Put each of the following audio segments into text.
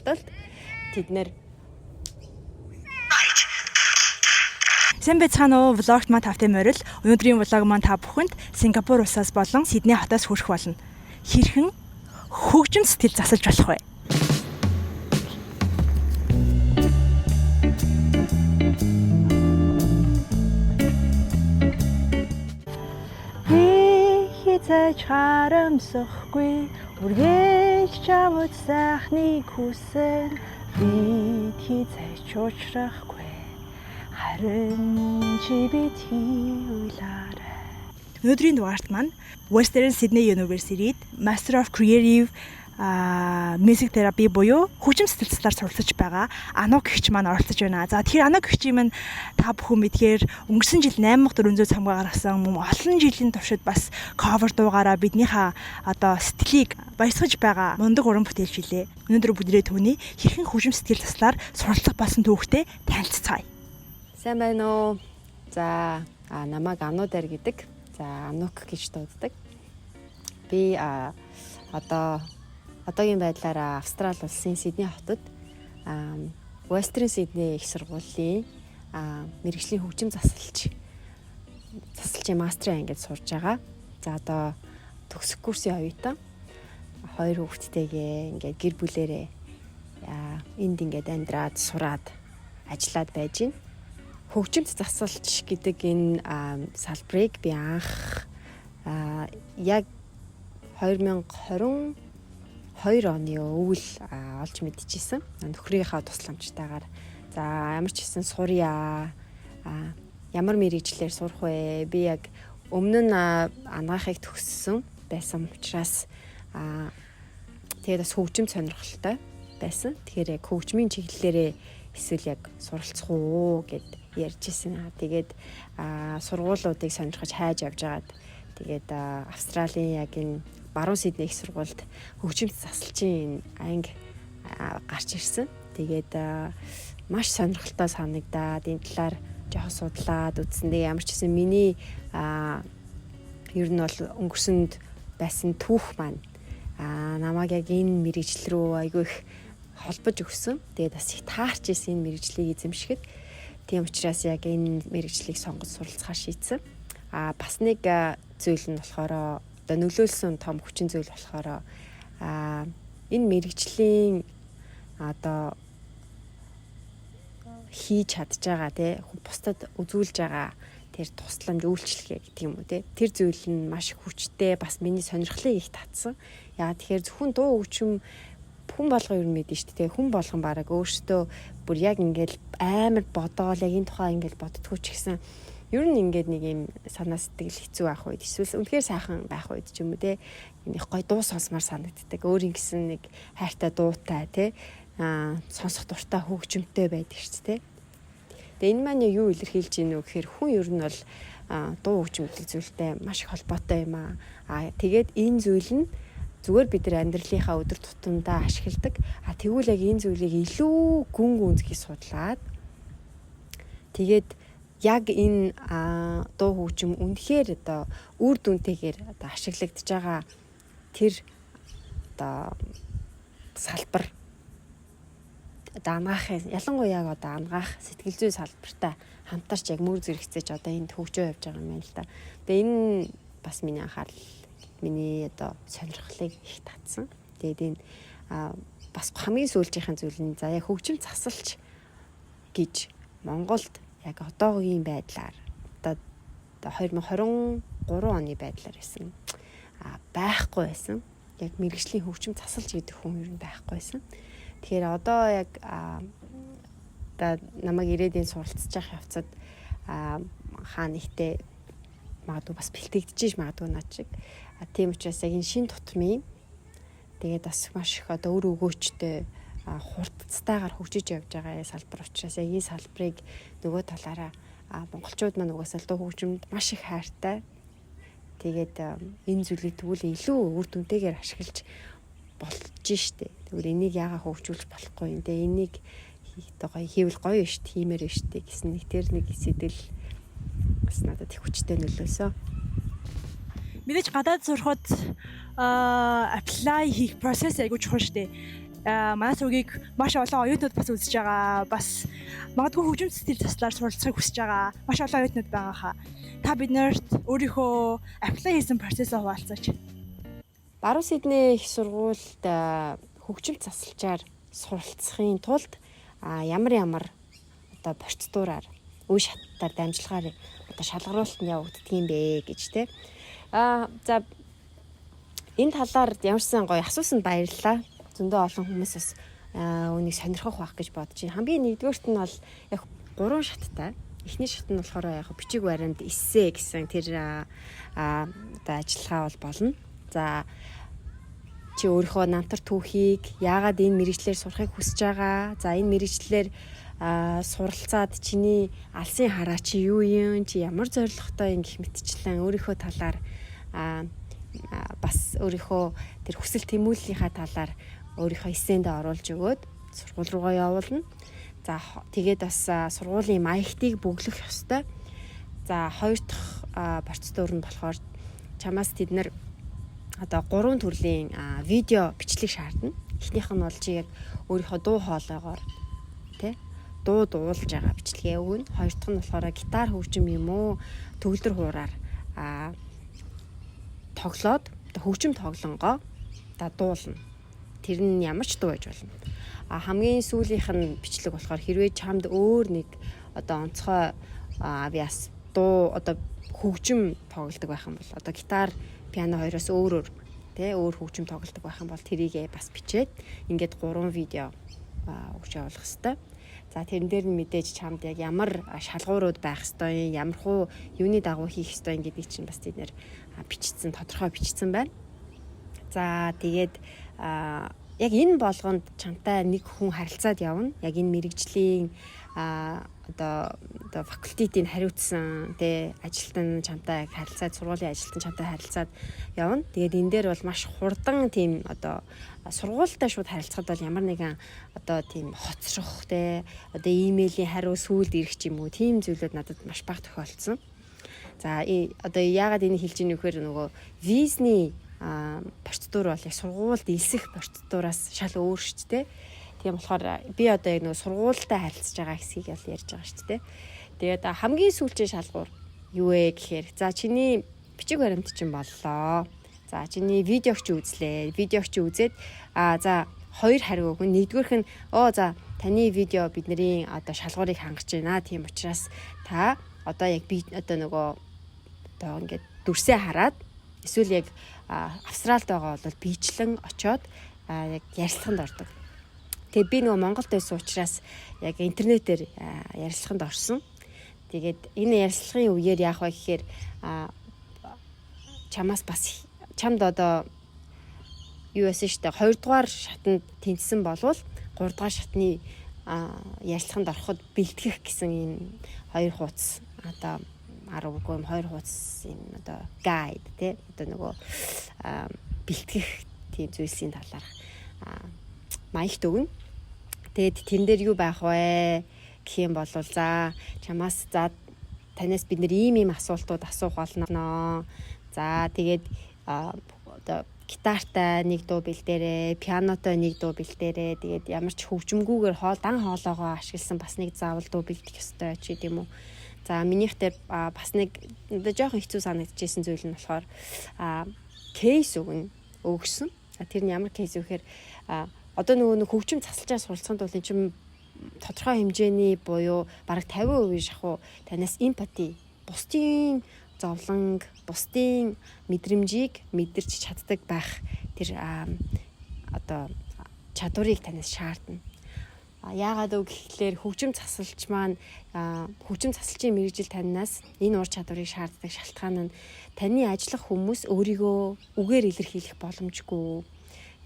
тохиолдолд тэд нэр Сайн байцгаана уу? Влогт маань тавтай морил. Өнөөдрийн влог маань та бүхэнд Сингапур улсаас болон Сидней хотоос хүрэх болно. Хэрхэн хөгжим сэтгэл засалж болох вэ? Би хизээж харамсахгүй, үргэлж чамд сайхныг хүсэн, бид хизээж уучрахгүй. Харин чи битгий уйлаарай. Өнөөдрийн дугаарт маань Western Sydney University-д Master of Creative Music Therapy буюу хөгжим сэтгэл заслаар суралцж байгаа Анук гэгч маань оролцож байна. За, тэгэхээр Анук гэгчийн маань та бүхэн мэдхээр өнгөрсөн жил 8400 цамгаа гаргасан, мөн олон жилийн туршид бас cover дуугаараа биднийхээ одоо сэтгэлийг баясгаж байгаа мундаг уран бүтээлч билээ. Өнөөдөр бүгдээ түүний хэрхэн хөгжим сэтгэл заслаар суралцах болсон түүхтэй танилцацгаая. Сайн байна уу? За, намайг Ану дээр гэдэг. За, Анук гэж дууддаг. Би одоогийн байдлаар Австрали улсын Сидней хотод Western Sydney их сургуулийн мэргэжлийн хөгжим засалчийн мастерын ангид сурж байгаа. За, одоо төгсөх курсын оюутан, хоёр хүүхэдтэйгээ ингээд гэр бүлэрээ энд ингээд амьдраад, сураад, ажиллаад байж байна. Хөгжимт засалч гэдэг энэ салбарыг би анх яг 2022 оны өвөл олж мэдчихсэн. Нөхрийнхөө тусламжтайгаар, за, ямар ч гэсэн сурья. Ямар мэргэжлээр сурах вэ? Би яг өмнө нь анагаахыг төгссөн байсан учраас тэгээд бас хөгжим сонирхолтой байсан. Тэгэхээр яг хөгжмийн чиглэлээрээ эсвэл яг суралцах уу гэд ярьж исэн. Тэгээд сургуулиудыг сонирхож хайж явж байгаад, тэгээд Австралийн яг энэ Баруун Сидней их сургуульд хөгжимт засалчийн анги гарч ирсэн. Тэгээд маш сонирхолтой санагдаад энэ талаар жоохон судлаад үзсэн. Тэгээ ямар ч гэсэн миний ер нь бол өнгөрсөнд байсан түүх маань намайг яг энэ мэргэжил рүү айгүй их холбож өгсөн. Тэгээд бас их таарч исэн энэ мэргэжлийг эзэмшихэд. Тийм учраас яг энэ мэргэжлийг сонгож суралцахаар шийдсэн. Бас нэг зүйл нь болохоор, одоо нөлөөлсөн том хүчин зүйл болохоор энэ мэргэжлийн одоо хийж чадж байгаа, те, бусдад үзүүлж байгаа тэр тусламж, үйлчилгээ гэдэг юм уу, те, тэр зүйл нь маш хүчтэй, бас миний сонирхлыг их татсан. Яа, тэгэхээр зөвхөн дуу хөгжим хүн болгон ер нь мэднэ шүү дээ. Хүн болгон бараг өөртөө бүр яг ингээл амар бодоол, яг энэ тухай ингээл боддгоо ч гэсэн ер нь ингээд нэг юм санаа сэтгэл хэцүү байх үед, эсвэл үнэхээр сайхан байх үед ч юм уу, те, нэг гой дуу сонсомоор санагддаг. Өөрийн гэсэн нэг хайртай дуутай, те, сонсох дуртай хөгжимтэй байдаг шүү дээ. Тэгээ энэ маань юу илэрхийлж ийнө вэ гэхээр хүн ер нь бол дуу хөгжим гэдэг зүйлтэй маш их холбоотой юм аа. Тэгээд энэ зүйл нь зүгээр бид нар амьдралынхаа өдөр тутамдаа ашигладаг. Тэгвэл яг энэ зүйлийг илүү гүн гүнзгий судлаад, тэгээд яг энэ дуу хөгжим үнэхээр одоо үр дүнтэйгээр одоо ашиглагдаж байгаа тэр одоо салбар, одоо анагаахын, ялангуяа яг одоо анагаах сэтгэл зүй салбартаа хамтарч яг мөр зэрэгцээж одоо энд хөгжөө явж байгаа юм байна л да. Тэгээ энэ бас миний анхаарал, миний одоо сонирхлыг их татсан. Тэгээд энэ бас хамгийн сүүлжийнхэн зүйл нь, за, яг хөгжим засалч гэж Монголд яг одоогийн байдлаар, одоо 2023 оны байдлаар байсан. Байхгүй байсан. Яг мэргэжлийн хөгжим засалч гэдэг хүн ер нь байхгүй байсан. Тэгэхээр одоо яг одоо намайг ирээдүйн суралцж явах явцад хаа нэгтээ магадгүй бас бэлтгэгдэж магадгүй над шиг. Тийм учраас яг энэ шин тутмын, тэгээд бас маш их одоо үр өгөөчтэй, хурдцтайгаар хөгжиж явж байгаа салбар учраас яг энэ салбарыг нөгөө талаараа монголчууд маань угаасаа л дуу хөгжимд маш их хайртай. Тэгээд энэ зүйлийг тэгвэл илүү үр дүнтэйгээр ашиглаж болж штэ. Тэгвэл энийг яагаад хөгжүүлж болохгүй юм те? Энийг одоо гоё хийвэл гоё штэ, хиймээр штэ гэсэн нэг тэр нэг сэтэл бас надад их хүчтэй нөлөөлсөн. Мэдээж гадаад сурахад apply хийх процесс айгүй чухал штэ. Манай сувгийг маш олон оюутнууд бас үзэж байгаа. Бас магадгүй хөгжим сэтгэл заслаар суралцахыг хүсэж байгаа маш олон оюутнууд байгаа хаа. Та бид нарт өөрийнхөө apply хийсэн процессоо хуваалцаач. Баруун Сидней их сургуульд хөгжим засалчаар суралцахын тулд ямар ямар одоо процедураар, үе шаттаар дамжлагаар одоо шалгаруулалт нь явагддаг юм бэ гэж те. За, энэ талаар ямарсан гоё асуусан, баярлалаа. Зөндөө олон хүмүүс бас үүнийг сонирхох байх гэж бодож байна. Хамгийн нэгдүгээрт нь бол яг гурван шаттай. Эхний шат нь болохоор яг бичиг баримт, эссе гэсэн тэр одоо ажиллагаа бол болно. За, чи өөрийнхөө намтар түүхийг, яагаад энэ мэргэжлээр сурахыг хүсэж байгаа. За, энэ мэргэжлээр суралцаад чиний алсын хараа чи юу юм, чи ямар зорилготой юм гэх мэтчлэн өөрийнхөө талаар, бас өөрийнхөө тэр хүсэл тэмүүллийнхаа талаар өөрийнхөө эссендээ оруулж өгөөд сургууль руугаа явуулна. За, тэгээд бас сургуулийн маягтыг бөглөх ёстой. За, хоёр дахь процедур нь болохоор чамаас тэд нар одоо гурван төрлийн видео бичлэг шаардна. Эхнийх нь бол чи яг өөрийнхөө дуу хоолойгоор тий дуу дуулж байгаа бичлэгээ өгнө. Хоёр дахь нь болохоор гитар хөгжим юм уу, төгөлдөр хуураар тоглоод хөгжим тоглонгоо да дуулна. Тэр нь ямар ч дуу байж болно. А хамгийн сүүлийнх нь бичлэг болохоор хэрвээ чамд өөр нэг одоо онцгой авиас дуу, одоо хөгжим тоглодог байх юм бол, одоо гитар, пиано хоёроос өөрөөр тэ өөр хөгжим тоглодог байх юм бол тэрийгээ бас бичээд ингээд гурван видео өгч явуулах хэвээр. За, тэрэн дээр нь мэдээж чамд яг ямар шалгуурууд байх ёстой юм, ямар хуу юуны дагуу хийх ёстой юм гэдгийг чинь бас тэд нэр бичсэн, тодорхой бичсэн байна. За, тэгээд яг энэ болгонд чамтай нэг хүн харилцаад явна. Яг энэ мэргэжлийн одоо факультетийг хариуцсан тэ ажилтан чамтай харилцаад, сургуулийн ажилтан чамтай харилцаад явна. Тэгээд энэ дээр бол маш хурдан тийм одоо сургуультай шууд харилцахад бол ямар нэгэн одоо тийм хоцрох тэ одоо имэйлийн хариу сүүлд ирэх ч юм уу, тийм зүйлүүд надад маш бага тохиолдсон. За, одоо яагаад энийг хэлж ийн вэхээр нөгөө визний процедур бол яг сургуульд элсэх процедураас шал өөр шүү дээ. Тийм болохоор би одоо яг нөгөө сургуультай харилцаж байгаа хэсгийг бол ярьж байгаа шүү дээ. Тэгээд хамгийн сүүлчийн шалгуур юу вэ гэхээр, за, чиний бичиг баримт чинь боллоо. За, чиний видеог чи үзлээ. Видеог чи үзээд за хоёр хариу өгнө. Нэгдүгээрх нь: "Оо, за, таны видео бидний одоо шалгуурыг хангаж байна. Тийм учраас та одоо яг би одоо нөгөө одоо ингээд дүрсээ хараад эсвэл яг Австралид байгаа бол биечлэн очоод яг ярилцлаганд ордог." Тэгээ би нөгөө Монголд байсан учраас яг интернетээр ярилцлаганд орсон. Тэгээд энэ ярилцлагын үеэр яах вэ гэхээр чамаас бас чамд одоо юу яасан штэ, хоёрдугаар шатанд тэнцсэн болвол гуравдугаар шатны ярилцлаганд ороход бэлтгэх гэсэн ийм хоёр хуудас, одоо 10 юм хоёр хуудас юм одоо guide тий одоо нөгөө бэлтгэх тийм зүйлсийн талаарх маягт өгнө. Тэгээд тэн дээр юу байх вэ гэх юм бол, за, чамаас, за, танаас бид нэр ийм ийм асуултууд асуух болно. За, тэгээд одоо гитартай нэг дуу бэлдээрээ, пианотой нэг дуу бэлдээрээ. Тэгээд ямар ч хөгжимгүйгээр хоол дан хоолоогоо ашигласан бас нэг заавал дуу бэлдэх ёстой ч гэдэм үү. За, минийх дээр бас нэг одоо жоохон хэцүү санагдчихсэн зүйл нь болохоор case өгнө өгсөн. Тэр нь ямар case вэ гэхээр одоо нөгөө нэг хөгжим засалжаа суралцахын тулд энэ чинь тодорхой хэмжээний буюу бараг 50% шахуу танаас empathy, бусдын зовлонг, бусдын мэдрэмжийг мэдэрч чаддаг байх тэр одоо чадварыг танаас шаардна. Яагаад вэ гэхлээр хөгжим засалч маань, хөгжим засалчийн мэргэжил танаас энэ ур чадварыг шаарддаг шалтгаан нь таны ажиллах хүмүүс өөрийгөө үгээр илэрхийлэх боломжгүй,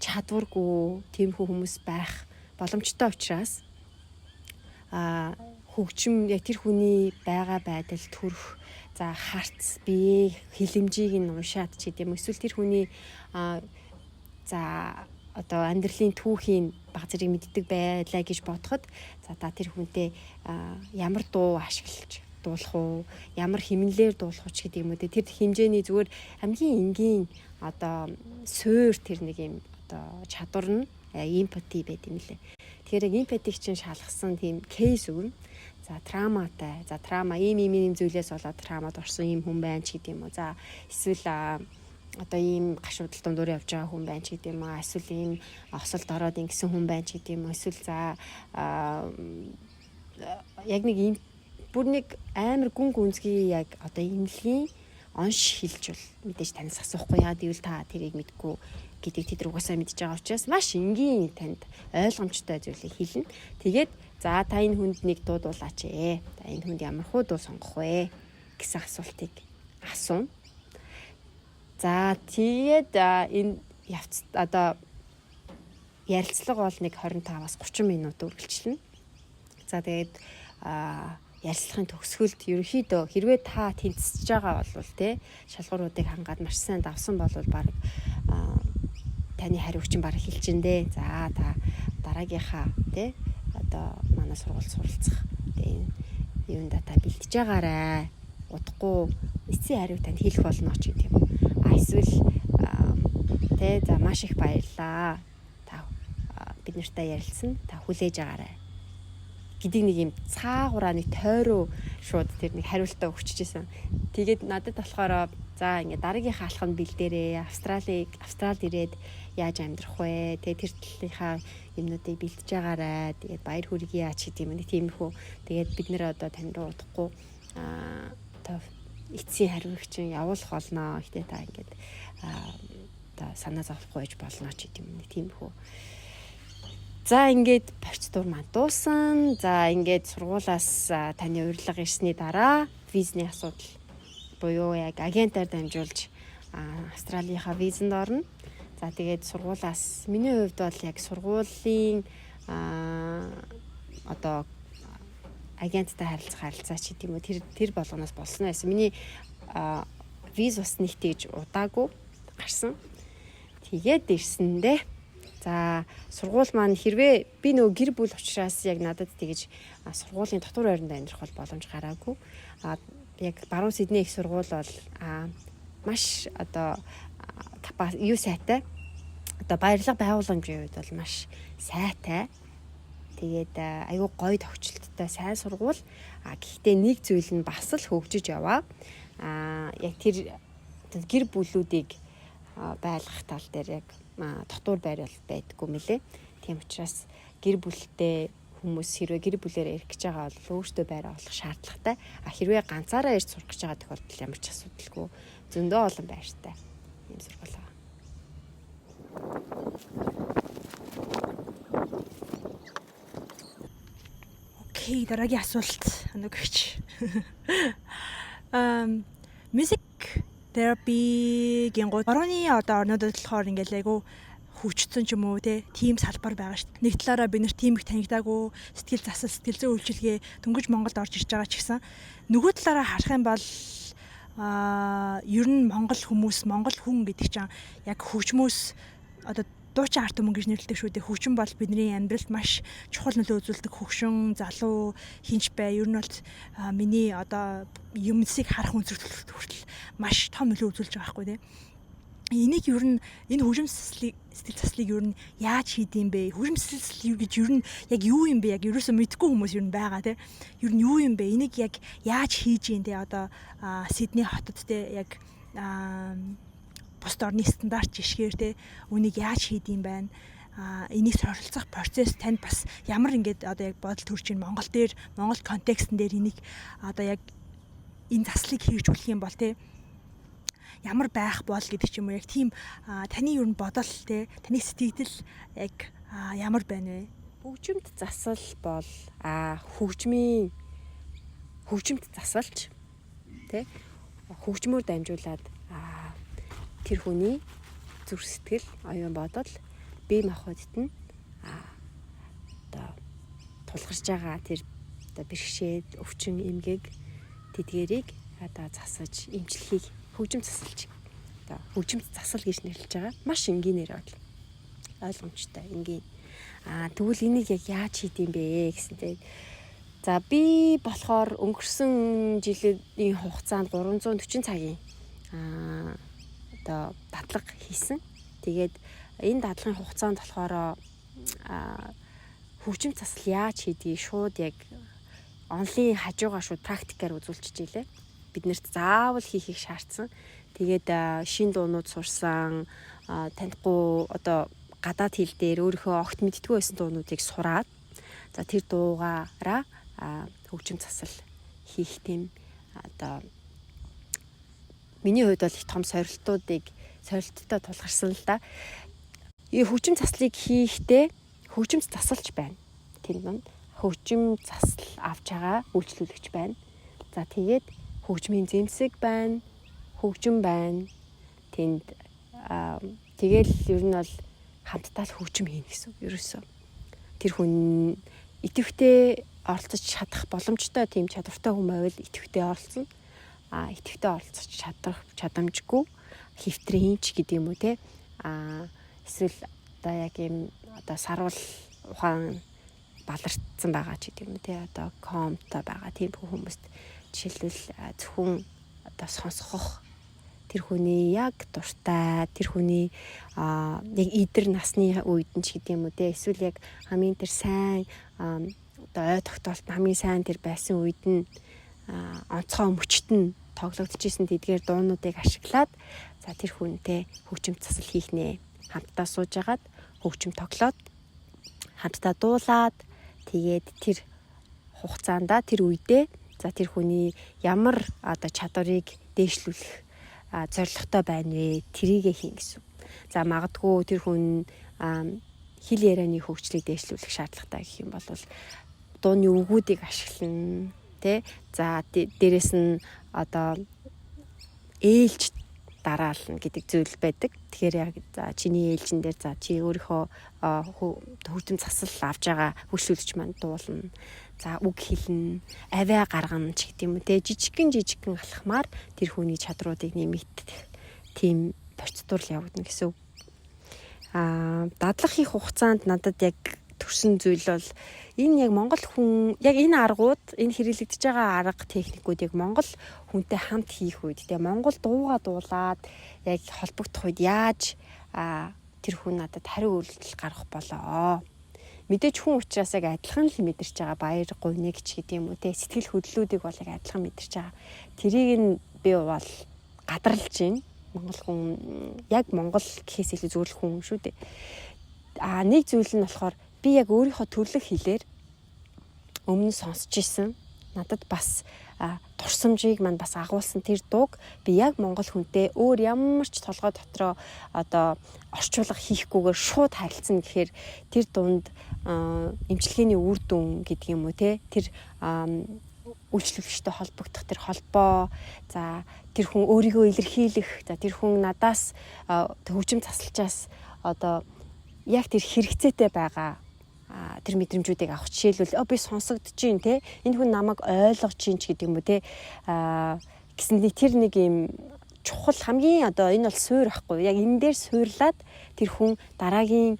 чадваргүй тиймэрхүү хүмүүс байх боломжтой учраас хөгжим яг тэр хүний байгаа байдал, төрх, за, харц, бие хилэмжийг нь уншаад ч гэдэм эсвэл тэр хүний за одоо амьдралын түүхийн баг зэрэг мэддэг байлаа гэж бодоход, за, та тэр хүнтэй ямар дуу ашиглаж дуулах уу, ямар хэмнэлээр дуулах уу ч гэдэг юм уу, тэр хэмжээний зүгээр хамгийн энгийн одоо суур тэр нэг юм одоо чадвар нь Empathy байт юм лээ. Тэгэхээр яг empathy чинь шалгасан тийм case өгнө. За, trauma тай. За, trauma ийм ийм ийм зүйлээс болоод trauma д орсон ийм хүн байна ч гэдэг юм уу. За, эсвэл одоо ийм гашуудал дундуур явж байгаа хүн байна ч гэдэг юм аа. Эсвэл ийм осолд ороод ингэсэн хүн байна ч гэдэг юм уу. Эсвэл за яг нэг ийм бүр нэг амар гүн гүнзгий яг одоо эмнэлгийн онш хэлж бол мэдээж танаас асуухгүй. Яа гэвэл та тэрийг мэдгүй гэдгийг тэд угаасаа мэдж байгаа учраас маш энгийн, танд ойлгомжтой зүйлийг хэлнэ. Тэгээд за, та энэ хүнд нэг дуу дуулаач ээ. Та энэ хүнд ямар хуу дуу сонгох вэ гэсэн асуултыг асууна. За, тэгээд энэ явц одоо ярилцлага бол нэг 25-аас 30 минут үргэлжлэнэ. За, тэгээд ярилцлагын төгсгөлд ерөнхийдөө хэрвээ та тэнцэж байгаа бол, те, шалгууруудыг хангаад маш сайн давсан бол баг таны хариу чинь баг хэлчихэндээ. За, та дараагийнхаа, те, одоо манай сургууль суралцах те энэ юунда та бэлтэж байгаарай. Удахгүй эцсийн хариу танд хэлэх болно ч гэдэг юм. А эсвэл, те, за, маш их баярлаа. Та бид нартай ярилцсан. Та хүлээж агаарай гэдэг нэг юм цаагаараа нэг тойроо шууд тэр нэг хариултаа өгччихсэн. Тэгээд надад болохоор за, ингээ дараагийнхаа алхам бэлдээрээ, Австралид ирээд яаж амьдрах вэ? Тэгээ тэр талынхаа юмнуудыг бэлдэж байгаарай. Тэгээд баяр хүргэе ч гэдэг юм нэг тиймэрхүү. Тэгээд бид нэр одоо тань руу удахгүй одоо эцсийн хариуг чинь явуулах болно. Гэтэ та ингээд одоо санаа зовхгүй байж болно ч гэдэг юм нэг тиймэрхүү. За, ингээд процедур маань дууссан. За, ингээд сургуулаас таны урилга ирсний дараа визний асуудал буюу яг агентаар дамжуулж Австралийнхаа визэнд орно. За, тэгээд сургуулаас, миний хувьд бол яг сургуулийн одоо агенттай харилцах харилцаа ч гэдэг юм уу, тэр болгоноос болсон байсан. Миний виз бас нэг тэгж удаагүй гарсан. Тэгээд ирсэндээ за, сургууль маань хэрвээ би нөгөө гэр бүл учраас яг надад тэгэж сургуулийн дотор байранд амьдрах бол боломж гараагүй. А яг Баруун Сидней их сургууль бол маш одоо юу сайтай. Одоо баярлага байгууламжийн хувьд бол маш сайтай. Тэгээд айгүй гоё тохичлолттой сайн сургууль. А гэхдээ нэг зүйл нь бас л хөгжиж яваа. А яг тэр гэр бүлүүдийг байлгах тал дээр яг дотуур байр бол байдаггүй мөлий. Тийм учраас гэр бүлтэй хүмүүс хэрвээ гэр бүлээрээ ирэх гэж байгаа бол өөртөө байр олох шаардлагатай. А хэрвээ ганцаараа ирж сурах гэж байгаа тохиолдолд ямар ч асуудалгүй, зөндөө олон байртай ийм сургууль байгаа. Okay, дараагийн асуулт Анугч. Music therapy гингууд орооны одоо орнуудад болохоор ингээл айгу хөгжсөн ч юм уу, те, тийм салбар байгаа шүү дээ. Нэг талаараа бид нар тийм их танигдаагүй, сэтгэл засал, сэтгэл зүйн үйлчилгээ дөнгөж Монголд орж ирж байгаа ч гэсэн нөгөө талаараа харах юм бол ер нь Монгол хүмүүс, Монгол хүн гэдэг чинь яг хөгжмөөс одоо дуучин арт түмэн гэж нэрлэдэг шүү дээ. Хөгжим бол бидний амьдралд маш чухал нөлөө үзүүлдэг. Хөгшин, залуу хинч бай. Ер нь бол миний одоо юмсыг харах өнцөг хүртэл маш том нөлөө үзүүлж байгаа байхгүй, тий. Энийг ер нь энэ хөгжим сэтгэл заслыг ер нь яаж хийдэм бэ? Хөгжим сэтгэл засал гэж ер нь яг юу юм бэ? Яг ерөөсөө мэдэхгүй хүмүүс ер нь байгаа, тий. Ер нь юу юм бэ? Энийг яг яаж хийж юм те, одоо Сидней хотод, те, яг бусд орны стандарт жишгээр, те, үнийг яаж хийдэм байна? Энийг суралцах процесс танд бас ямар ингээд одоо яг бодол төрж байна? Монгол дээр, Монгол context эн дээр энийг одоо яг энэ заслыг хэрэгжүүлэх юм бол, те, ямар байх бол гэдэг ч юм уу, яг тийм таны ер нь бодол, те, таны сэтгэгдэл яг ямар байна вэ? Хөгжимт засал бол хөгжимт засалч, те, хөгжмөөр дамжуулаад тэр хүний зүрх сэтгэл, оюун бодол, бие махбодд нь одоо тулгарч байгаа тэр одоо бэрхшээл, өвчин, эмгэг тэдгэрийг одоо засаж эмчлэхийг хөгжим засалч, одоо хөгжимт засал гэж нэрлэж байгаа. Маш энгийнээр бол ойлгомжтой, энгийн. Тэгвэл энийг яг яаж хийдэм бэ гэсэн, те. За, би болохоор өнгөрсөн жилийн хугацаанд 340 цагийн одоо дадлага хийсэн. Тэгээд энэ дадлагын хугацаанд болохоор Хөгжим засал яаж хийдгийг шууд яг онлын хажуугаар шууд практикаар үзүүлчихжээ лээ. Бид нарт заавал хийхийг шаардсан. Тэгээд шинэ дуунууд сурсан, танихгүй одоо гадаад хэл дээр өөрийнхөө огт мэддэггүй байсан дуунуудыг сураад, за, тэр дуугаараа хөгжим засал хийх тийм одоо миний хувьд бол их том сорилттой тулгарсан л да. Хөгжим заслыг хийхдээ хөгжим засалч байна. Тэр нь хөгжим засал авч байгаа үйлчлүүлэгч байна. За, тэгээд хөгжмийн зэмсэг байна, хөгжим байна. Тэнд тэгэл ер нь бол хамтдаа л хөгжим хийнэ гэсэн үг ерөөсөө. Тэр хүн идэвхтэй оролцож чадах боломжтой, тийм чадвартай хүн байвал идэвхтэй оролцоно. А идэвхтэй оролцож чадах чадамжгүй хэвтрийн ч гэдэг юм уу те. А эсвэл одоо яг юм одоо саруул ухаан балартсан байгаа ч гэдэг юм уу те. Одоо комтой байгаа тийм хүмүүст жишээлбэл зөвхөн одоо сонсгох, тэр хүний яг дуртай, тэр хүний яг идэр насны үед нь ч гэдэг юм уу те, эсвэл яг хамгийн тэр сайн одоо ой тогтоолт хамгийн сайн тэр байсан үед нь онцгой мөчт нь тоглогдож исэн тэдгээр дуунуудыг ашиглаад, за, тэр хүнтэй хөгжим засал хийх нэ. Хамтдаа сууж агаад хөгжим тоглоод, хамтдаа дуулаад, тэгээд тэр хугацаанд, тэр үедээ, за, тэр хүний ямар одоо чадварыг дээшлүүлэх зорилготой байна вэ? Тэрийгэ хийн гэсэн. За, магадгүй тэр хүн хэл ярианы хөгжлийг дээшлүүлэх шаардлагатай гэх юм бол дууны үгүүдийг ашиглана тэ. За, дээрэс нь одоо ээлж дараална гэдэг зүйл байдаг. Тэгэхээр яг, за, чиний ээлжин дээр, за, чи өөрийнхөө хөгжим засал авч байгаа үйлчлүүлэгч маань дуулна. За, үг хэлнэ, авиа гаргана ч гэдэг юм уу те. Жижигхэн жижигхэн алхмаар тэр хүний чадруудыг нэмэгдэх тийм процедур л явагдана гэсэн үг. Дадлах хийх хугацаанд надад яг төрсэн зүйл бол энэ яг монгол хүн, яг энэ аргууд, энэ хэрэглэгдэж байгаа арга техникүүд яг монгол хүнтэй хамт хийх үед, тэгээ монгол дууга дуулаад яг холбогдох үед яаж тэр хүн надад хариу үйлдэл гаргах болоо. Мэдээж хүн учраас яг адилхан л мэдэрч байгаа баяр гуниг ч гэдэг юм уу те, сэтгэл хөдлөлүүдийг бол яг адилхан мэдэрч байгаа. Тэрийг нь би бол гадарлаж байна. Монгол хүн, яг монгол гэхээс илүү зүгээр л хүн шүү дээ. А нэг зүйл нь болохоор би яг өөрийнхөө төрлөх хэлээр өмнө сонсч исэн, надад бас дурсамжийг мань бас агуулсан тэр дууг би яг монгол хүнтэй өөр ямар ч толгой дотроо одоо орчуулга хийхгүйгээр шууд харилцана гэхээр тэр дунд эмчилгээний үр дүн гэдэг юм уу те, тэр үйлчлүүлэгчтэй холбогдох тэр холбоо, за, тэр хүн өөрийгөө илэрхийлэх, за, тэр хүн надаас, хөгжим засалчаас одоо яг тэр хэрэгцээтэй байгаа тэр мэдрэмжүүдийг авах. Жишээлбэл, би сонсогдож чинь те, энэ хүн намайг ойлгож чинь ч гэдэг юм уу те гэсэн нэг тэр нэг юм чухал, хамгийн одоо энэ бол суур ахгүй, яг энэ дээр суурлаад тэр хүн дараагийн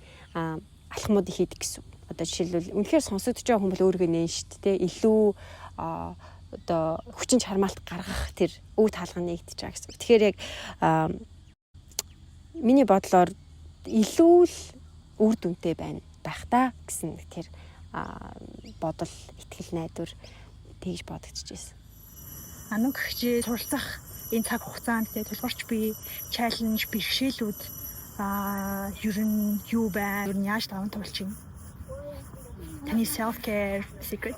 алхмуудыг хийдэг гэсэн. Одоо жишээлбэл, үнэхээр сонсогдож байгаа хүн бол өөрийгөө нээн шүү дээ, илүү одоо хүчин чармаалт гаргах тэр өв таалга нэгдэж байгаа гэсэн. Тэгэхээр яг миний бодлоор илүү л үр дүнтэй байна байх та гэсэн тэр бодол, итгэл, найдвар тэгж бодогдож байсан. Анук чи суралцах энэ цаг хугацаанд тэ тулгарч буй challenge, бэрхшээлүүд ер нь юу байна? Ер нь яаж даван туулж байна? Таны self care secret?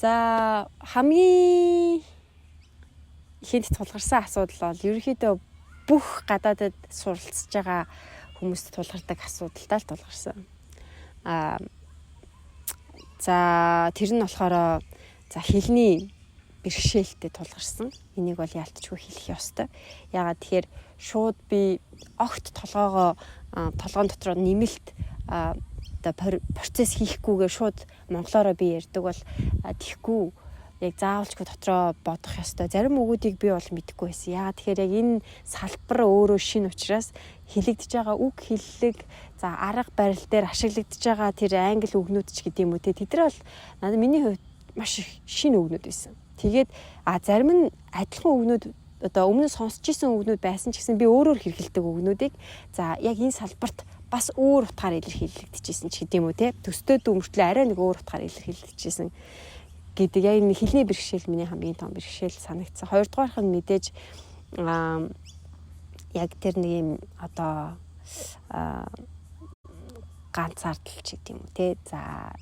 За, хамгийн ихэнд тулгарсан асуудал бол ерөнхийдөө бүх гадаадад суралцж байгаа хүмүүст тулгардаг асуудалтай л тулгарсан. За, тэр нь болохоор, за, хэлний бэрхшээлтэй тулгарсан. Энийг бол яалтчгүй хэлэх ёстой. Яагаад тэгэхээр шууд би огт толгоогоо, толгоон дотроо нэмэлт одоо процесс хийхгүйгээр шууд монголоороо би ярьдаг бол тийхгүй, яг заавалчгүй дотроо бодох ёстой. Зарим үгүүдийг би бол мэдэхгүй байсан. Яагаад тэгэхээр яг энэ салбар өөрөө шинэ учраас хэлэгдэж байгаа үг хэллэг, за, арга барил дээр ашиглагдж байгаа тэр англи үгнүүд ч гэдэг юм уу те, тэд нар бол надад, миний хувьд маш их шинэ үгнүүд байсан. Тэгээд зарим нь адилхан үгнүүд, одоо өмнө сонсч исэн үгнүүд байсан ч гэсэн би өөрөөр хэрэглэдэг үгнүүдийг, за, яг энэ салбарт бас өөр утгаар илэрхийлэгдэжсэн ч гэдэм үү те. Төстэй дүү мөртлөө арай нэг өөр утгаар илэрхийлэгдэжсэн гэдэг яг энэ хэлний бэрхшээл миний хамгийн том бэрхшээл санагдсан. Хоёрдугаарх нь мэдээж яг тэр нэг юм одоо ганцаардал ч гэдэм үү те. За,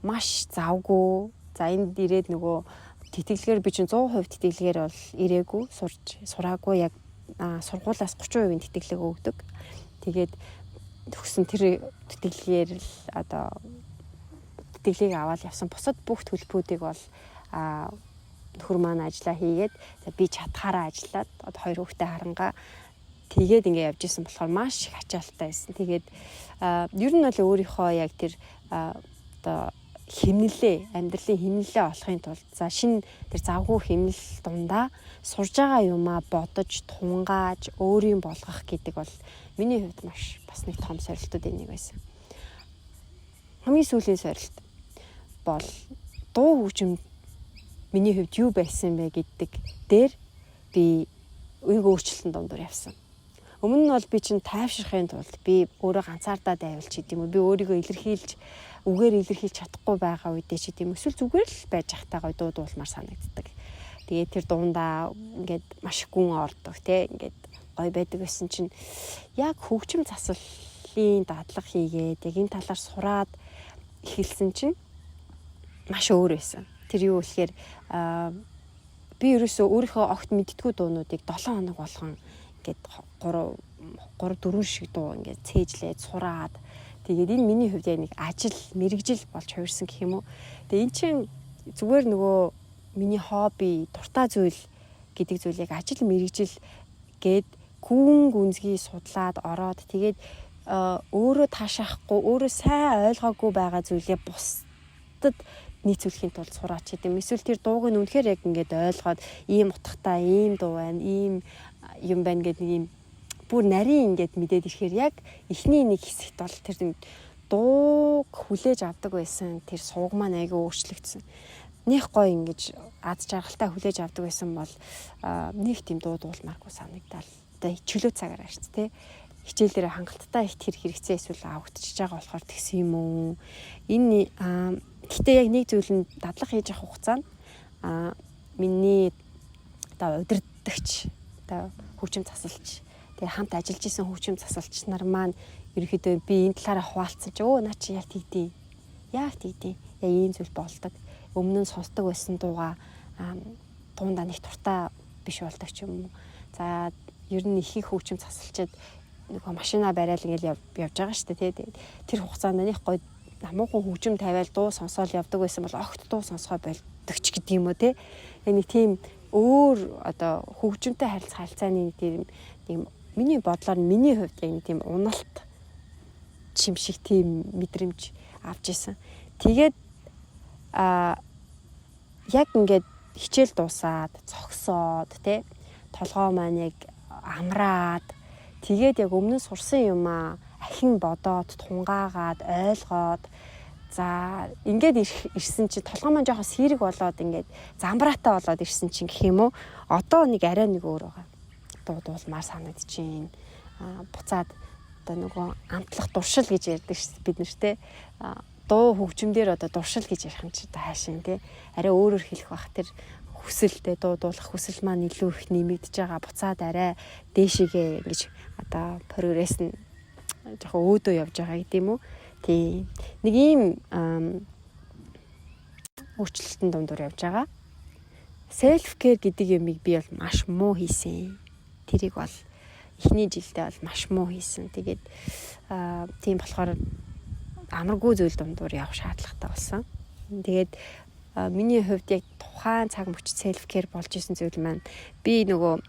маш завгүй. За, энд ирээд нөгөө тэтгэлгээр би чинь 100% тэтгэлгээр бол ирээгүй, сурч сураагүй, яг сургуулиас 30% тэтгэлэг өгдөг. Тэгээд төгсөн тэр тэтгэлгээр л одоо тэтгэлгийг аваад явсан. Бусад бүх төлбөрүүдийг бол нөхөр маань ажиллаа хийгээд, за, би чадхаараа ажиллаад, одоо хоёр хүүхдээ харангаа тэгээд ингээ явж исэн болохоор маш их ачаалттай байсан. Тэгээд ер нь бол өөрийнхөө яг тэр одоо хэмнэлээ, амьдралын хэмнэлээ олохын тулд, за, шинэ тэр завгүй хэмнэл дундаа сурж байгаа юмаа бодож, тунгааж, өөрийн болгох гэдэг бол миний хувьд маш бас нэг том сорилтуудын нэг байсан. Хамгийн сүүлийн сорилт бол дуу хөгжим миний хувьд юу байсан бэ гэдэг дээр би уйг өөрчлөлтөн дундуур явсан. Өмнө нь бол би чинь тайвширхын тулд, би өөрөө ганцаардаа дайвал ч гэдэм үү, би өөрийгөө илэрхийлж, үгээр илэрхийлж чадахгүй байгаа үедээ ч гэдэм, эсвэл зүгээр л байж байхдаа гоё дуу дуулмаар санагддаг. Тэгээд тэр дуундаа ингээд маш гүн ордог те, ингээд гоё байдаг байсан чинь яг хөгжим заслалын дадлага хийгээд, яг энэ талаар сураад эхэлсэн чинь маш өөр байсан. Тэр юу гэхээр би ерөөсөө өөрийнхөө огт мэддэггүй дуунуудыг 7 хоног болгон ингээд 3 3 4 шиг дуу ингээд цээжлээд сураад, тэгээд энэ миний хувьд яг нэг ажил, мэргэжил болж хувирсан гэх юм уу. Тэгээд эн чинь зүгээр нөгөө миний хобби, дуртай зүйл гэдэг зүйлийг ажил, мэргэжил гээд гүн гүнзгий судлаад ороод, тэгээд өөрөө таашаахгүй, өөрөө сайн ойлгоогүй байгаа зүйлээ бусдад нийцүүлэхийн тулд сураач гэдэг юм. Эсвэл тэр дууг нь үнэхээр яг ингээд ойлгоод, ийм утгатай, ийм дуу байна, ийм юм байна гэдэг нэг ийм бүр нарийн ингээд мэдээд ирэхээр яг эхний нэг хэсэгт бол тэр дууг хүлээж авдаг байсан тэр сувг маань айгүй өөрчлөгдсөн. Них гоё ингэж аз жаргалтай хүлээж авдаг байсан бол нэг тийм дуу дуулмааргүй санагдал. Одоо чөлөө цагаараа шүү дээ. Хичээл дээр хангалттай их тэр хэрэгцээ эсвэл авагдчихж байгаа болохоор тэгсэн юм уу? Энэ гэхдээ яг нэг зүйл нь дадлага хийж явах хугацаанд миний одоо удирдагч, одоо хөгжим засалч, тэгээ хамт ажиллаж исэн хөгжим засалч нар маань ерөнхийдөө би энэ талаараа хуваалцсан чи өө наа чи яг тэгдий. Яг тэгдий. Яг ийм зүйл болдог. Өмнө нь сонсдог байсан дууга дундаа нэг дуртай биш болдог ч юм уу. За, ер нь их их хөгжим засалчид нөгөө машина барайл ингээл явж байгаа шүү дээ, тий. Тэр хугацаанд нэг гоё намуухан хөгжим тавиал дуу сонсоол явдаг байсан бол огт дуу сонсгоо болдог ч гэдэг юм уу, тий. Нэг тийм өөр одоо хөгжимтэй харилцах харилцааны тийм нэг миний бодлоор, миний хувьд яг нэг тийм уналт чим шиг тийм мэдрэмж авч исэн. Тэгээд яг ингээд хичээл дуусаад, цогсоод, тий, толгоо маань яг амраад, тэгээд яг өмнө нь сурсан юм аа ахин бодоод, тунгаагаад, ойлгоод, за, ингээд ирсэн чинь толгой маань жоохон сэрэг болоод, ингээд замбраатай болоод ирсэн чинь гэх юм уу, одоо нэг арай нэг өөр байгаа. Дуу дуулмаар санагдчихээн. Буцаад одоо нөгөө амтлах дуршил гэж ярьдаг шүү бид нар те. Дуу хөгжим дээр одоо дуршил гэж ярих юм чи одоо хайшин те. Арай өөрөөр хэлэх бах, тэр хүсэлтэй дуу дуулах хүсэл маань илүү их нэмэгдэж байгаа. Буцаад арай дээшигээ ингэж одоо прогресс нь жоохон өөдөө явж байгаа гэдэг юм уу? Тий. Нэг ийм өөрчлөлтөн дундуур явж байгаа. Self care гэдэг юмыг би бол маш муу хийсэн. Тэрийг бол эхний жилдээ бол маш муу хийсэн. Тэгээд тийм болохоор амаргүй зүйл дундуур явах шаардлагатай болсон. Тэгээд миний хувьд яг тухайн цаг мөч self care болж исэн зүйл маань би нөгөө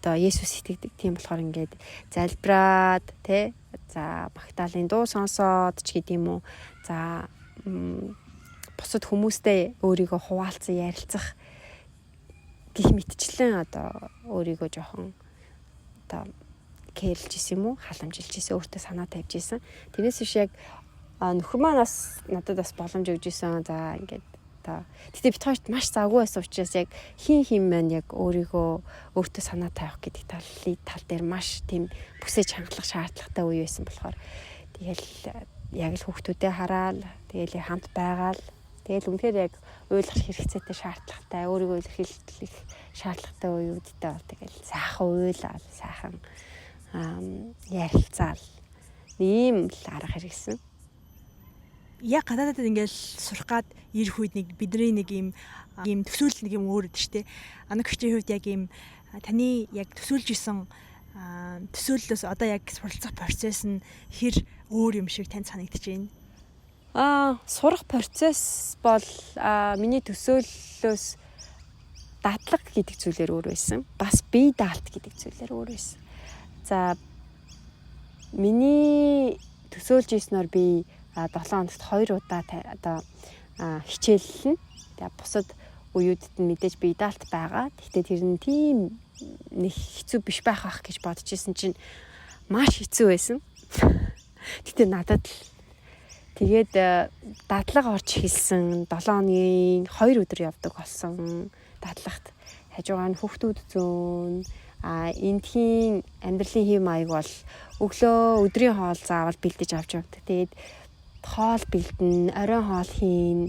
одоо Есүс итгэдэг. Тийм болохоор ингээд залбираад тэ, за, магтаалын дуу сонсоод ч гэдэг юм уу. За, бусад хүмүүстэй өөрийгөө хуваалцсан, ярилцах гэх мэтчлэн одоо өөрийгөө жоохон одоо care лж исэн юм уу, халамжилж исэн, өөртөө санаа тавьж исэн. Тэрнээс биш яг нөхөр маань бас надад бас боломж өгч исэн. За, ингээд Одоо гэтээ бид хоёрт маш завгүй байсан учраас яг хин хин маань яг өөрийгөө өөртөө санаа тавих гэдэг тал дээр маш тийм бүсээ чангалах шаардлагатай үе байсан болохоор тэгэл яг л хүүхдүүдээ хараал, тэгэл хамт байгаал, тэгэл үнэхээр яг уйлах хэрэгцээтэй, шаардлагатай, өөрийгөө илэрхийлэх шаардлагатай үеүүдтэй бол тэгэл сайхан уйлаал, сайхан ярилцаал, ийм л арга хэрэгсэн. Яг гадаадад ингээл сурах гад ирэх үед нэг бидний нэг ийм төсөөлөл нэг юм өөр өгдөө штэ. Анук хичээний хувьд яг ийм таны яг төсөөлж исэн төсөөллөөс одоо яг суралцах процесс нь хэр өөр юм шиг танд санагдаж байна? Сурах процесс бол миний төсөөллөөс дадлага гэдэг зүйлээр өөр байсан. Бас бие даалт гэдэг зүйлээр өөр байсан. За, миний төсөөлж ирснээр би 7 хоногт 2 удаа одоо хичээллэнэ. Тэгээ бусад үеүүдэд нь мэдээж бие даалт байгаа. Гэхдээ тэр нь тийм нэг хэцүү биш байх ах гэж бодож исэн чинь маш хэцүү байсан. Гэхдээ надад л тэгээд дадлага орж эхэлсэн. 7 хоногийн 2 өдөр явдаг болсон дадлагт. Хажуугаар нь хүүхдүүд зөөн, а эндхийн амьдралын хэв маяг бол өглөө өдрийн хоол заавал бэлдэж авч явдаг. Тэгээд хоол бэлдэн, оройн хоол хийн,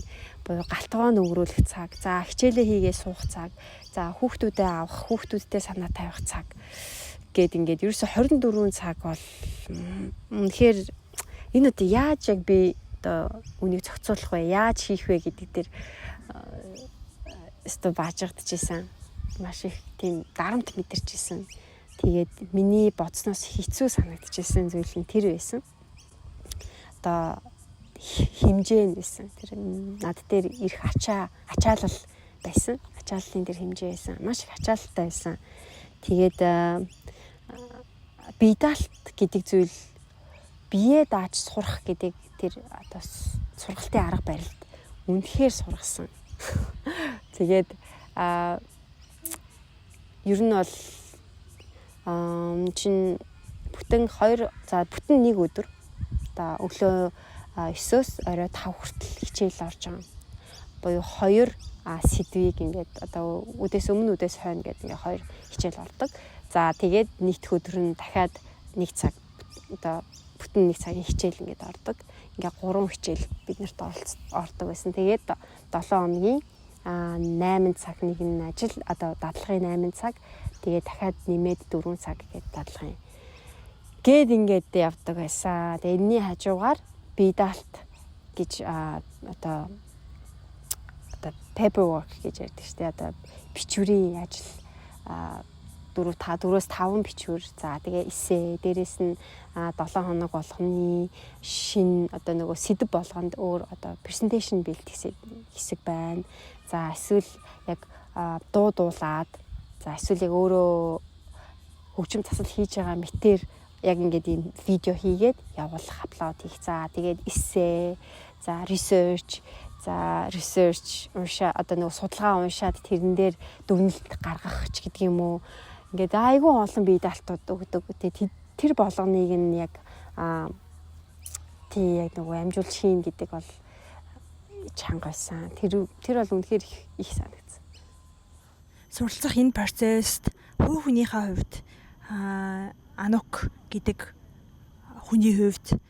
буюу гал тогоо нөгрүүлэх цаг, за хичээлээ хийгээ суух цаг, за хүүхдүүдээ авах, хүүхдүүдтэй санаа тавих цаг гээд ингээд ерөөсө 24 цаг бол үнэхээр энэ одоо яаж яг би одоо үнийг зохицуулах вэ? Яаж хийх вэ гэдэг дээр өстө баажигдчихсан. Маш их тийм дарамт мэдэрч исэн. Тэгээд миний бодсноос хэцүү санагдчихсан зүйл нь тэр байсан. Одоо хэмжээ нь байсан. Тэр над дээр ирэх ачаалал байсан. Ачааллын тэр хэмжээ байсан. Маш их ачаалалтай байсан. Тэгээд бие даалт гэдэг зүйл, бие дааж сурах гэдэг тэр одоо сургалтын арга барилд үнэхээр сургасан. Тэгээд ер нь бол чин бүтэн 2, за бүтэн нэг өдөр одоо өглөө 9-өөс орой 5 хүртэл хичээл орж байгаа. Буюу хоёр сэдвийг ингээд одоо үдээс өмнө, үдээс хойно гэдэг ингээд хоёр хичээл ордог. За, тэгээд нэгдэх өдөр нь дахиад нэг цаг, одоо бүтэн нэг цагийн хичээл ингээд ордог. Ингээ гурван хичээл биднэрт ордог байсан. Тэгээд 7 хоногийн 8 цаг нэг нь ажил, одоо дадлагын 8 цаг, тэгээд дахиад нэмээд 4 цаг гээд дадлагын гээд ингээд явдаг байсан. Тэгээд энэний хажуугаар бие даалт гэж одоо paperwork гэж ярьдаг шүү дээ. Одоо бичвэрийн ажил, 4 та 4-өөс 5 бичвэр. За, тэгээ эсээ, дээрэс нь 7 хоног болгоны шин одоо нөгөө сэдэв болгонд өөр одоо presentation бэлтгэх хэсэг байна. За, эсвэл яг дуу дуулаад, за эсвэл яг өөрөө хөгжим засал хийж байгаа мэтэр яг ингээд ийм видео хийгээд явуулах, upload хийх. За, тэгээд эсээ, за research, за research уншаа, одоо нөгөө судалгаа уншаад тэрэн дээр дүгнэлт гаргах ч гэдэг юм уу. Ингээд айгүй олон бие даалтууд өгдөг. Тэгээд тэр болгоныг нь яг тий яг нөгөө амжуулж хийн гэдэг бол чанга байсан. Тэр бол үнэхээр их их санагдсан. Суралцах энэ процесст хувь хүнийхээ хувьд, Анук гэдэг хүний хувьд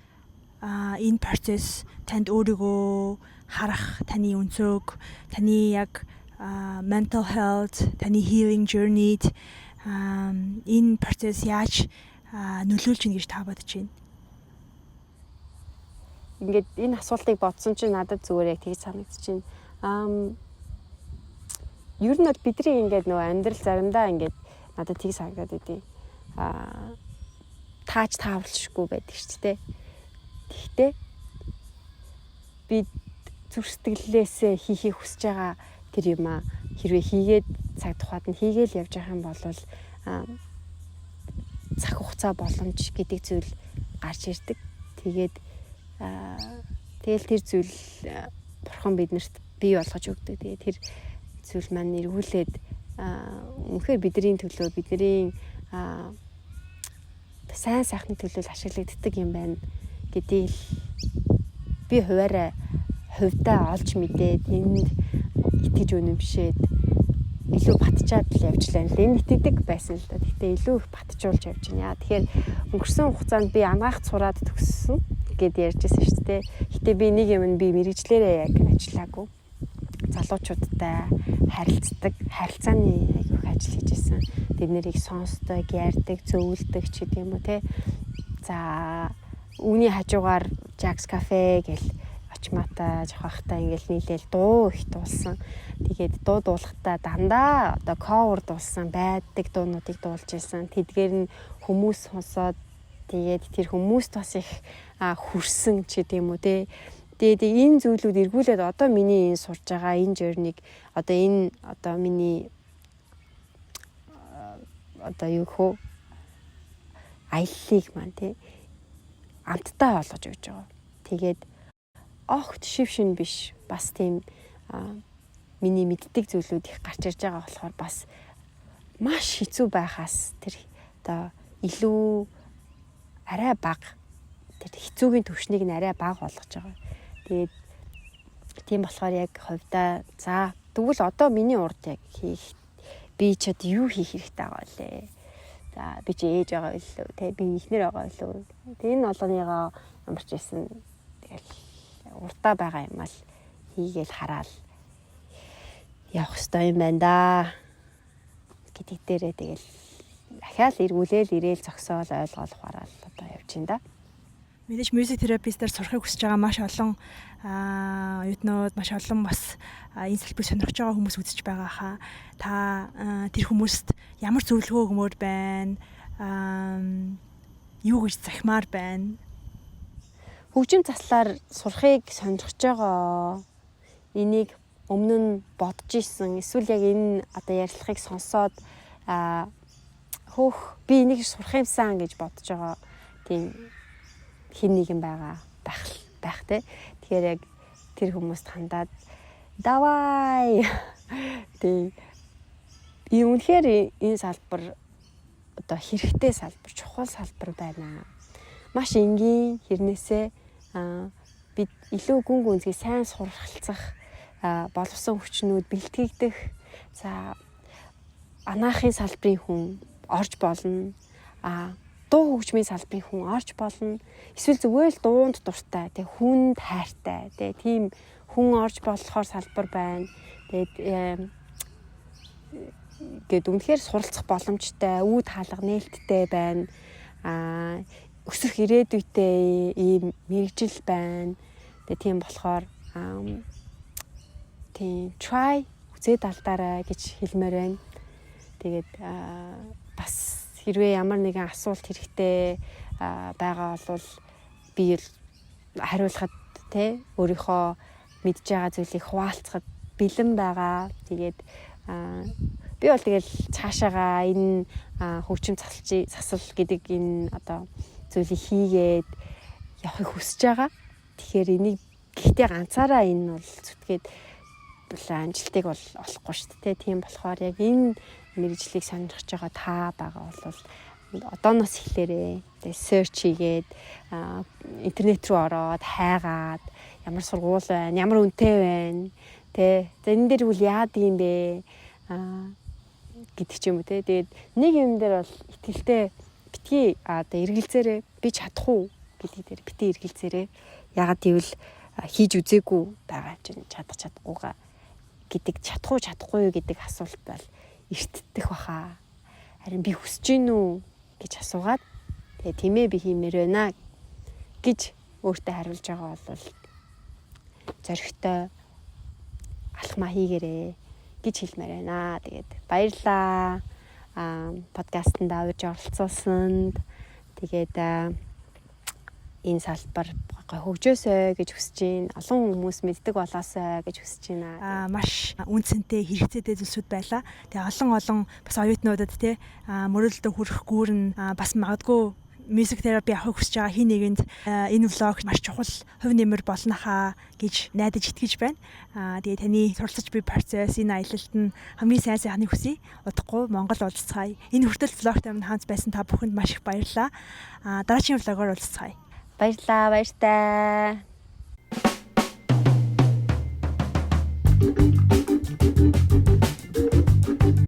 энэ процесс танд өөрийгөө харах, таны өнцөг, таны яг mental health, таны healing journey-д энэ процесс яаж нөлөөлж ийн гэж та бодож байна? Ингээд энэ асуултыг бодсон чинь надад зүгээр яг тэгж санагдчихэв. Ер нь бол бидний ингээд нөгөө амьдрал заримдаа ингээд надад тийг санагдаад байдийн. Тааж таавалшгүй байдаг шүү дээ. Тэгтээ бид зүрх сэтгэлээсээ хийхийг хүсэж байгаа тэр юм а хэрвээ хийгээд цаг тухайд нь хийгээл явж байгаа юм бол цаг хугацаа, боломж гэдэг зүйл гарч ирдэг. Тэгээд тэгэл тэр зүйл бурхан биднэрт бий болгож өгдөг. Тэгээд тэр зүйл маань эргүүлээд үнэхээр бидний төлөө, бидний сайн сайхны төлөө ашиглагддаг юм байна гэдгийг би хуваараа Хувьдаа олж мэдээд энд итгэж үнэмшээд илүү батчаад л явж лээ. Энэ итгэдэг байсан л да. Гэхдээ илүү их батжуулж явж байна. Тэгэхээр өнгөрсөн хугацаанд би анагаах сураад төгссөн гэд ярьжсэн шүү дээ. Гэтэ би нэг юм нь би мэрэгжлээрээ яг ажиллаагүй. Залуучуудтай харилцдаг, харилцааны айгүйх ажил хийж исэн. Тэд нарыг сонсдог, ярьдаг, зөвлөдөг ч гэдэг юм уу те. За үүний хажуугаар Jack's Cafe гэл очмата жохохтой ингээл нийлээл дуу их дуулсан. Тэгээд дуу дуулахдаа дандаа одоо cover дуулсан байдаг дуунуудыг дуулж исэн. Тэдгээр нь хүмүүс сонсоод тэгээд тэр хүмүүст бас их хүрсэн ч гэдэг юм уу те. Тэгээд энэ зүйлүүд эргүүлээд одоо миний энэ сурж байгаа энэ journey-г одоо энэ одоо миний одоо юу хөө аяллыг маань те амттай болгож өгч байгаа. Тэгээд огт шив шин биш, бас тийм миний мэддэг зүйлүүд их гарч ирж байгаа болохоор бас маш хэцүү байхаас тэр одоо илүү арай бага, тэр хэцүүгийн түвшнийг нь арай бага болгож байгаа. Тэгээд тийм болохоор яг хувьдаа за тэгвэл одоо миний урд яг хийх би ч одоо юу хийх хэрэгтэй байгаа вэ? За би чи ээж байгаа билүү те, би эхнэр байгаа билүү? Тэг энэ болгоныгоо ямар ч байсан тэгэл урдаа байгаа юм ал хийгээл хараал явах ёстой юм байна да гэдэг дээрээ тэгэл ахаал эргүүлээл ирээл зогсоол ойлгоол ухаараал одоо явж байна да. Мэдээж music therapist-аар сурахыг хүсэж байгаа маш олон оюутнууд, маш олон бас энэ салбарыг сонирхож байгаа хүмүүс үзэж байгаа хаа. Та тэр хүмүүст ямар зөвлөгөө өгмөр байна? Юу гэж захимаар байна? Хөгжим заслаар сурахыг сонирхож байгаа. Энийг өмнө нь бодож исэн. Эсвэл яг энэ одоо ярилцлагыг сонсоод хөөх би энийг сурах юмсан гэж бодож байгаа тийм хин нэгэн байгаа байх те. Тэгэхээр яг тэр хүмүүст хандаад давай. Тэг. И үнэхээр энэ салбар одоо хэрэгтэй салбар, чухал салбар байна. Маш энгийн хэрнээсээ бид илүү гүн гүнзгий сайн суралцах, боловсон хүчнүүд бэлтгэгдэх, за анаахын салбарын хүн орж болно. Дуу хөгжмийн салбарын хүн орж болно. Эсвэл зүгээр л дуунд дуртай, тэг хүнд хайртай, тэг тийм хүн орж болохоор салбар байна. Тэгээд гээд үнэхээр суралцах боломжтой, үе таалга нээлттэй байна. Өсөх ирээдүйтэй ийм мэрэгжил байна. Тэгээд тийм болохоор тийм try үзээд алдаарай гэж хэлмээр байна. Тэгээд бас хэрвээ ямар нэгэн асуулт хэрэгтэй байгаа бол би хариулахад те өөрийнхөө мэдж байгаа зүйлийг хуваалцахад бэлэн байгаа. Тэгээд би бол тэгэл цаашаага энэ хөгжим засал гэдэг энэ одоо зүйлийг хийгээд явахыг хүсэж байгаа. Тэгэхээр энийг гэхдээ ганцаараа энэ бол зүтгээд амжилтыг бол олохгүй шүү дээ. Тийм болохоор яг энэ мэргэжлийг сонирхож байгаа та байгаа бол одооноос эхлээрээ. Тэгээ search хийгээд интернет рүү ороод хайгаад ямар сургууль байна, ямар үнэтэй байна, тэ. За энэ дээр үл яадаг юм бэ гэдэг ч юм уу те. Тэгээд нэг юм дээр бол итгэлтэй битгий одоо эргэлзээрээ, би чадах уу гэдэг дээр битгий эргэлзээрээ. Ягаад гэвэл хийж үзээгүй байгаа чинь чадах чадахгүйгаа гэдэг, чадах уу чадахгүй юу гэдэг асуулт бол эртдэх баха. Харин би хүсэж гин үү гэж асуугаад тэгээ тиймээ би хиймээр байна гэж өөртөө хариулж байгаа бол зоригтой алхмаа хийгээрээ гэж хэлмээр байна. Тэгээд баярлаа. Подкастт авч оролцуулсанд. Тэгээд энэ салбар хөгжөөсэй гэж хүсэж байна. Олон хүмүүс мэддэг болоосой гэж хүсэж байна. Маш үн цэнтэй хэрэгцээтэй зүйлсүүд байлаа. Тэгээ олон олон бас оюутнуудад те мөрөөдөлтөд хүрэх гүүр нь бас магадгүй music therapy авахыг хүсэж байгаа хин нэгэнд энэ vlog маш чухал хувь нэмэр болно хаа гэж найдаж итгэж байна. Тэгээ таны суралцаж буй процесс, энэ аялалд нь хамгийн сайн сайхныг хүсье. Удахгүй Монгол уулзцгаая. Энэ хүртэл vlog-тай минь хамт байсан та бүхэнд маш их баярлалаа. Дараагийн vlog-оор уулзцгаая. Баярлалаа, баяртай. Thank you.